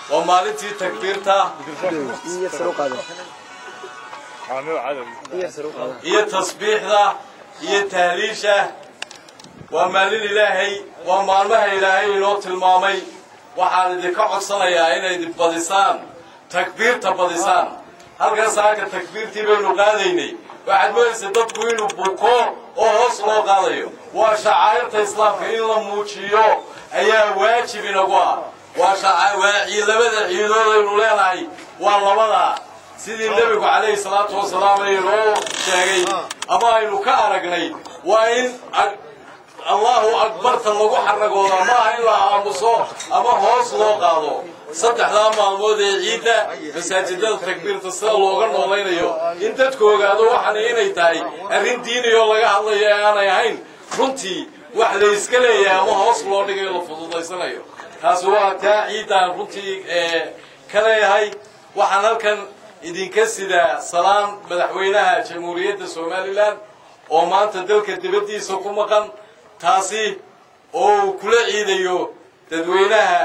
Waa maalintii takbiirta iyo tasbiixda iyo tahliisha. Waa maalin Ilaahay, waa maalmaha Ilaahay inoo tilmaamay. Waxaan idinka codsanayaa inay badisaan takbiirta, badisaan. Halkan saaka takbiirtii baynu qaadaynay, waxaad moodaysa dadku inuu buko oo hoos loo qaadayo. Waa shacaa'irta Islaamka in la muujiyo ayaa waajib inagu ah. Waa labada ciidood aynu leenahay, waa labadaa sidii Nebigu calayhi salaatu wasalaam inoo sheegay ama aynu ka aragnay. Waa in Allahu akbarta lagu xaragooda, maaha in la aamuso ama hoos loo qaado. Saddexdaa maalmood ee ciidda masaajidada takbiirta sida looga noolaynayo, in dadku ogaado waxaan inay tahay arrin diiniyoo laga hadlayo ee aanay ahayn runtii wax la iska leeyahay ama hoos loo dhigayo, la fududaysanayo. Taasi waa taa ciiddaan runtii ka leeyahay. Waxaan halkan idinka sidaa salaan madaxweynaha Jamhuuriyadda Somaliland oo maanta dalka dibaddiisa ku maqan, taasi oo uu kula ciidayo dadweynaha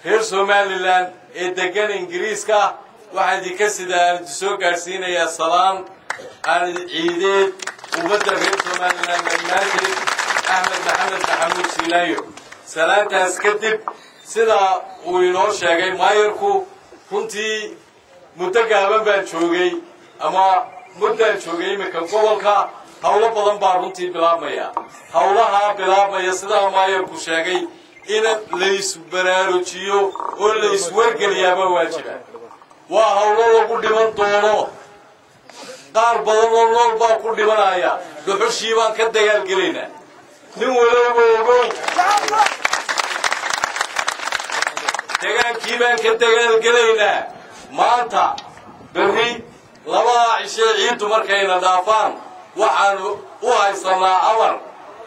reer Somaliland ee degan Ingiriiska. Waxaan idinka sidaa, aan idin soo gaadhsiinayaa salaan aan ciideed ummadda reer Somaliland dhammaanteed, Axmed Maxamed Maxamuud Siilaayo. Salaantaas kadib, sidaa uu inoo sheegay maayarku, runtii muddo gaaban baan joogay ama muddaan joogay iminka gobolka. Howlo badan baa runtii bilaabmaya. Howlahaa bilaabmaya, sidaa maayarku sheegay, in laysbaraarujiyo oo layswargeliyaaba waajiba. Waa howlo lagu dhiman doono, qaar badan oo nool baa ku dhimanaya. Dhuxushii baan ka dagaalgelaynaa, nin walowba ogow. Dagaalkii baan ka dagaalgelaynaa maanta, berri, labadaa cishee ciiddu markayna dhaafaan. Waxaanu u haysanaa amar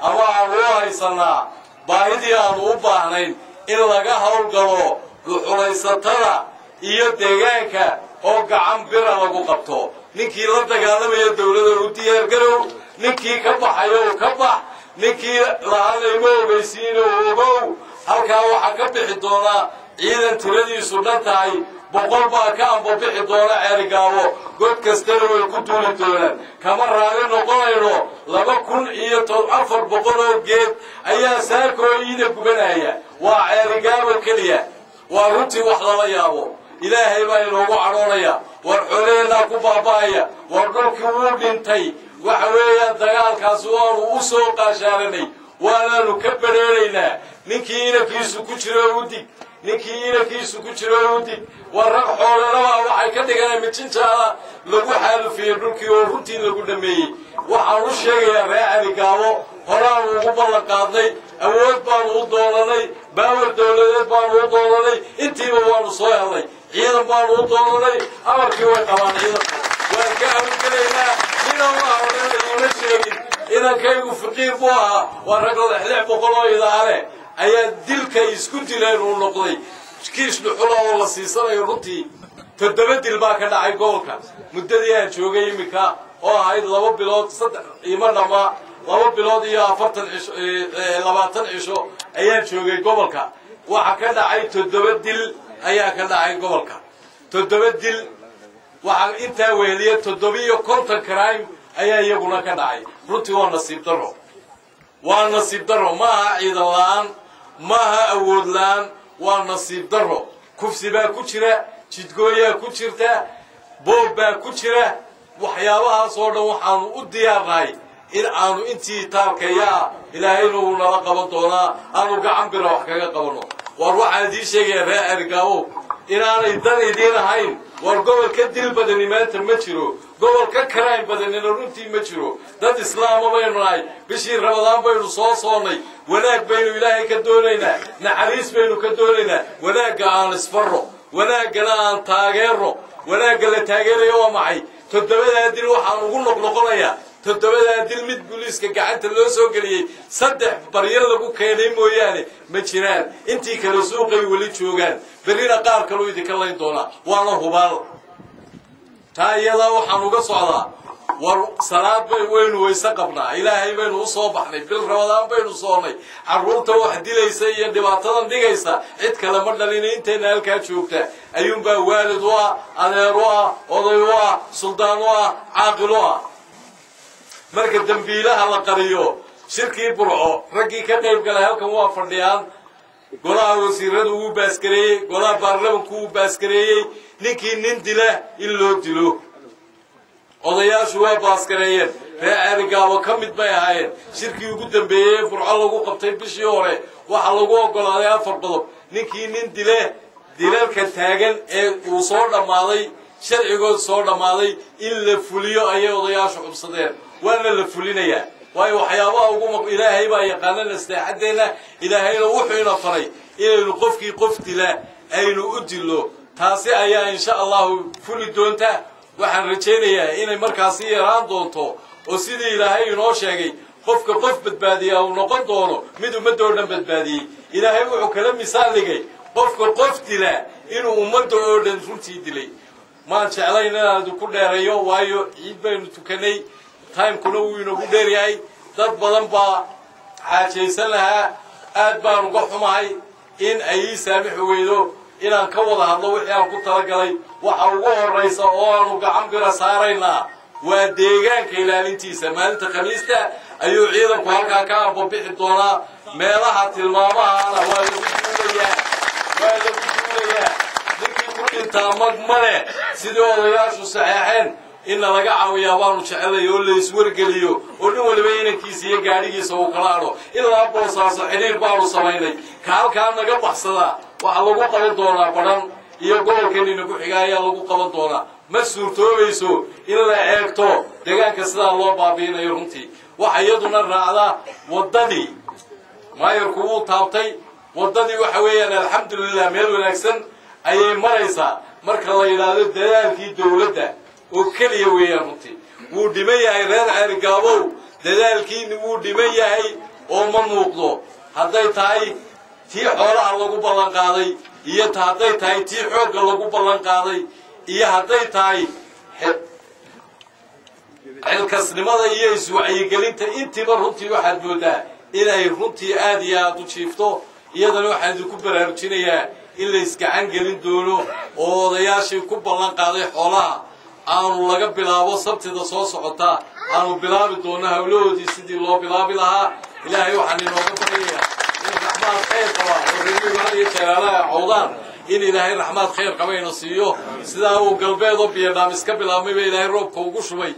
ama aanu u haysanaa baahidii aanu u baahnayn in laga howlgalo dhuxulaysatada iyo deegaanka oo gacan bira lagu qabto. Ninkii la dagaalamaya dawlada u diyaargarow, ninkii ka baxayo ka bax, ninkii lahaanayma ogeysiino ogow. Halkaa waxaa ka bixi doonaa ciidan tiradiisu dhan tahay 100 baa ka ambabixi doona Ceerigaabo, god kastana way ku duuli doonaan. Kama raali noqonayno. 2400 oo geed ayaa saakoo iida gubanaya, waa Ceerigaabo keliya. Waa runtii wax lala yaabo. Ilaahay baa inoogu cadhoonaya, war xoolaheennaa ku baaba'aya, war dhulkii wuu dhintay. Waxa weeyaan dagaalkaasi waanu u soo qaashaaranay, waanaanu ka badheeraynaa. Ninkii inankiisu ku jiro u dig, ninkii inankiisu ku jiro u dig. War rag xoolanaba waxay ka dhiganeen mijinjaada lagu xaalufiyey dhulkii oo runtii lagu dhameeyey. Waxaan u sheegayaa reer Celigaabo, horaanu ugu ballan qaadnay, awood baanu u doonanay, baawar dawladeed baanu u doonanay, intiiba waanu soo helnay. Ciidan baanu u doonanay, amarkii way qabaan ciidanku, waan ka hawlgelaynaa. Ninan waa odhan sheegin inankaygu faqiir buu ahaa. Waa rag 600 oo idaale ayaa dilka isku dileen uu noqday kiish dhuxula oo la siisanayo. Runtii 7 dil baa ka dhacay gobolka muddadii aan joogay iminka oo ahayd 2 bilood, 3 ima dhammaa, 2 bilood iyo 40 cisho, 20 cisho ayaan joogay gobolka. Waxaa ka dhacay 7 dil ayaa ka dhacay gobolka, 7 dil. Waxaa intaa weheliya 57 crime ayaa iyaguna ka dhacay. Runtii waa nasiib daro, waa nasiib daro. Ma aha ciidan la-aan, ma aha awood la-aan, waa nasiib daro. Kufsi baa ku jira, jidgooyaa ku jirta, boob baa ku jira. Waxyaabahaas oo dhan waxaanu u diyaarnahay in aanu intii taalkayaa, Ilaahayna wuu nala qaban doonaa, aanu gacan bira wax kaga qabanno. War waxaan idiin sheegayaa reer Ergaabow inaanay dan idiin ahayn. War gobol ka dil badani maanta ma jiro, gobol ka crime badanina runtii ma jiro. Dad islaama baynu nahay, bishii Ramadaan baynu soo soonnay, wanaag baynu Ilaahay ka doonaynaa, naxariis baynu ka doonaynaa. Wanaagga aan isfarro, wanaaggana aan taageerno. Wanaagga la taageerayo waa maxay? Toddobadaa dil waxaan ugu noqnoqonayaa, toddobadaa dil mid booliiska gacanta loo soo geliyey, 3 baryo lagu keenay mooyaane, ma jiraan. Intii kale suuqay weli joogaan, berrina qaar kaluu idinka layn doonaa, waana hubaal. Taa iyadaa waxaan uga socdaa War salaad bay waynu weyse qabnaa, Ilaahay baynu u soo baxnay, bil Ramadaan baynu soonnay. Carruurta wax dilaysa iyo dhibaatadan dhigaysa cid kale ma dhalina, intayna halkaa joogta ayuunbaa waalid u ah, adeer u ah, oday u ah, suldaan u ah, caaqil u ah. Marka dembiilaha la qariyo, shirkii Burco raggii ka qayb galay halkan waa fadhiyaan. Golaha wasiiradu wuu baaskareeyey, golaha baarlamanku wuu baaskareeyey ninkii nin dila in loo dilo. Odayaashu waa baaskareeyeen, reer Ceerigaabo ka mid bay ahaayeen. Shirkii ugu dambeeyey ee Burco lagu qabtay bishii hore waxaa lagu oggolaaday 4 qodob: ninkii nin dile, dilalka taagan ee uu soo dhammaaday sharcigood soo dhammaaday in la fuliyo ayay odayaashu cubsadeen, waana la fulinayaa. Waayo waxyaabaha ugu Ilaahay baa yaqaana nasteexaddeenna, Ilaahayna wuxuu ina faray inaynu qofkii qof dila aynu u dillo. Taasi ayaa insha Allahu fuli doonta. Waxaan rajaynayaa inay markaasi yaraan doonto, oo sidii Ilaahay inoo sheegay qofka qof badbaadiyaa uu noqon doono mid ummadda oo dhan badbaadiyey. Ilaahay wuxuu kala misaal dhigay qofka qof dila inuu ummadda oo dhan runtii dilay. Maan jeclayn inaan idinku dheerayo, waayo ciid baynu tukanay, timekuna wuu inagu dheeryahay, dad badan baa xaajaysan lahaa. Aad baan uga xumahay in ay ii saamixi weydo inaan ka wada hadlo wixii aan ku talagalay. Waxa ugu horraysa oo aanu gacan bira saaraynaa waa deegaanka ilaalintiisa. Maalinta Khamiista ayuu ciidanku halkaa ka ambabixi doonaa. Meelaha tilmaamahana waa lagu duulayaa, waa lagu duulayaa. Ninkii ku dhintaa mag male, sidii odayaashu saxeexeen inna laga caawiyaa baanu jecelay, oo la iswargeliyo, oo nin waliba inankiisa iyo gaadhigiisa uu kala hadho. Ilaa Boosaaso xidhiir baanu samaynay. Ka halkaa naga baxsadaa waxaa lagu qaban doonaa Badhan iyo gobolkeenina ku xiga ayaa lagu qaban doonaa. Ma suurtoobayso in la eegto deegaanka sidaa loo baabi'inayo. Runtii waxa iyaduna raacdaa waddadii maayarku wuu taabtay. Waddadii waxa weeyaan, alxamdulilah, meel wanaagsan ayay maraysaa marka la yidhaahdo dadaalkii dawladda oo keliya weeyaan. Runtii wuu dhiman yahay, reer Ceerigaabow, dadaalkiini wuu dhiman yahay oo ma muuqdo, hadday tahay tii xoolaha lagu ballan qaaday iyo ta hadday tahay tii xoogga lagu ballan qaaday iyo hadday tahay xilkasnimada iyo iswacyigelinta intiiba. Runtii waxaad moodaa inay runtii aad iyo aada u jiifto. Iyadana waxaan idinku baraarujinayaa in la isgacan gelin doono, oo odayaashii ku ballan qaaday xoolaha aanu laga bilaabo Sabtida soo socota aanu bilaabi doono hawlahoodii sidii loo bilaabi lahaa. Ilaahay waxaan inooga baryayaa in raxmaad khayr qaba oo reermigu had iyo jeeraalaha cawdaan, in Ilaahay raxmaad khayr qaba ina siiyo. Sidaa uu galbeedoo biyadhaam iska bilaabmayba Ilaahay roobka ugu shubay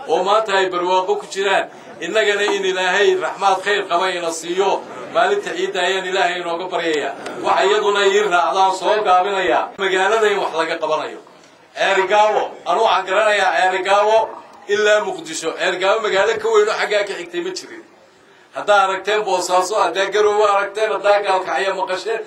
oo maanta ay barwaaqo ku jiraan, innagana in Ilaahay raxmaad khayr qaba ina siiyo maalinta ciidda ayaan Ilaahay inooga baryayaa. Waxa iyaduna ii raacdaan soo gaabinayaa magaalada in wax laga qabanayo. Ceerigaabo anu waxaan garanayaa Ceerigaabo ilaa Muqdisho. Ceerigaabo magaalo ka weyn oo xaggaa ka xigtay ma jirin. Haddaa aragteen Boosaaso, haddaa Garoowe aragteen, haddaa Gaalkacyo maqasheen,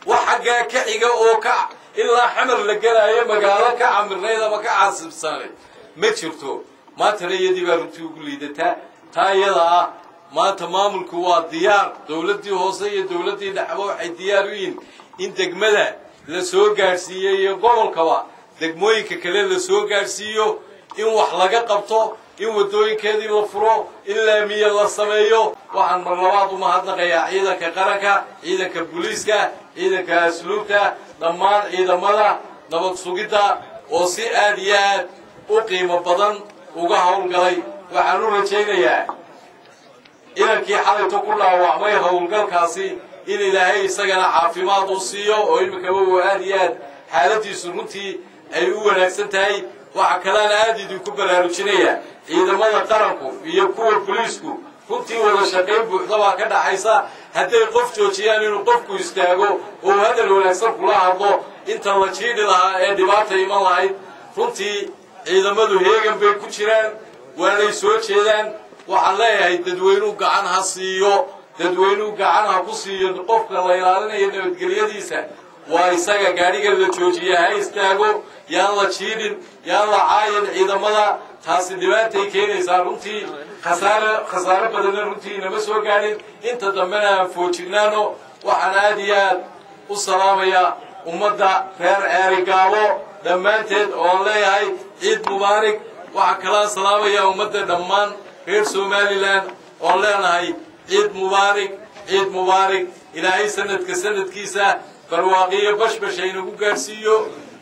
wax xaggaa ka xiga oo ka ilaa Xamar la gelaayo magaalo ka camirnayd ama ka caasibsanayd ma jirto. Maantana iyadii baa runtii ugu liidataa. Taa iyada ah maanta maamulku waa diyaar, dawladdii hoose iyo dawladdii dhexba waxay diyaar u yihiin in degmada la soo gaadhsiiyo iyo gobolkaba degmooyinka kale la soo gaadhsiiyo, in wax laga qabto, in waddooyinkeedii la furo, in laamiye la sameeyo. Waxaan mar labaad u mahadnaqayaa ciidanka qaranka, ciidanka booliiska, ciidanka asluubta, dhammaan ciidamada nabad sugidda oo si aad iyo aad u qiimo badan uga howlgalay. Waxaan u rajaynayaa inankii xalayto ku dhaawacmay howlgalkaasi in Ilaahay isagana caafimaad uu siiyo, oo iminkaba uu aad iyo aad xaaladiisu runtii ay u wanaagsan tahay. Waxaa kaleana aad idinku baraarujinaya ciidamada qaranku iyo kuwa booliisku runtii wada shaqayn buuxda baa ka dhaxaysa. Hadday qof joojiyaan, inuu qofku istaago oo hadal wanaagsan kula hadlo inta la jiidhi lahaa ee dhibaata iman lahayd. Runtii ciidamadu heegan bay ku jiraan, waanay soo jeedaan. Waxaan leeyahay dadweynuhu gacan ha siiyo, dadweynuhu gacan ha ku siiyo qofka la ilaalinayo nabadgelyadiisa. Waa isaga gaadhiga la joojiya ha istaago, yaan la jiidhin, yaan la caayin ciidamada. Taasi dhibaatay keenaysaa runtii, khasaare badanna runtii inama soo gaadhin. Inta dambena aan foojignaano. Waxaan aad iyo aad u salaamayaa ummadda reer Ceerigaabo dhammaanteed oon leeyahay ciid mubaarig. Waxaa kalaan salaamayaa ummadda dhammaan reer Somalilan oon leenahay ciid mubaarig, ciid mubaarig. Ilaahay sanadka sanadkiisa barwaaqiyo bashbash haynagu gaadhsiiyo.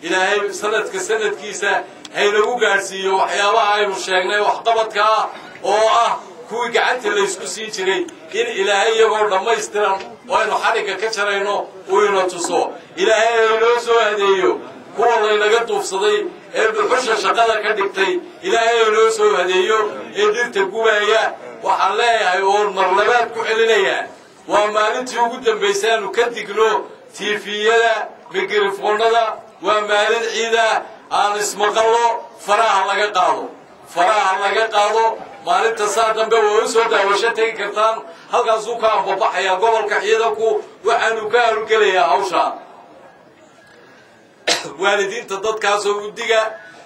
Ilaahay sanadka sanadkiisa haynagu gaadhsiiyo waxyaabaha aynu sheegnay waxqabadka ah, oo ah kuwii gacanta laysku siin jiray, in Ilaahay iyagoo dhammaystiran oo aynu xadhigga ka jarayno uu ina tuso. Ilaahay haynoo soo hadeeyo kuwa laynaga duufsaday ee dhuxusha shaqada ka dhigtay. Ilaahay haynoo soo hadeeyo ee dhirta gubaaya. Waxaan leeyahay oon marlabaad ku celinayaa, waa maalintii ugu dambaysay aanu ka digno tiifiyada, mikrofoonada. Waa maalin ciida, aan ismaqallo. Faraha laga qaado, faraha laga qaado. Maalinta saa dambe waa u soo daawasho tegi kartaan. Halkaasuu ka ambabaxayaa gobolka ciidanku, waxaanu ka howlgelayaa hawshaa. Waalidiinta dadkaasoo u diga,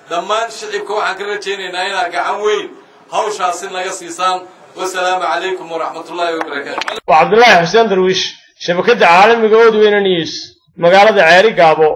dhammaan shicibka waxaan ka rajaynaynaa inaad gacan weyn hawshaasi naga siisaan. Wasalaamu calaykum waraxmatullaahi wabarakaatu. Waa Cabdulaahi Xuseen Darwiish, shabakadda caalamiga Oodweyne News, magaalada Ceeri Gaabo.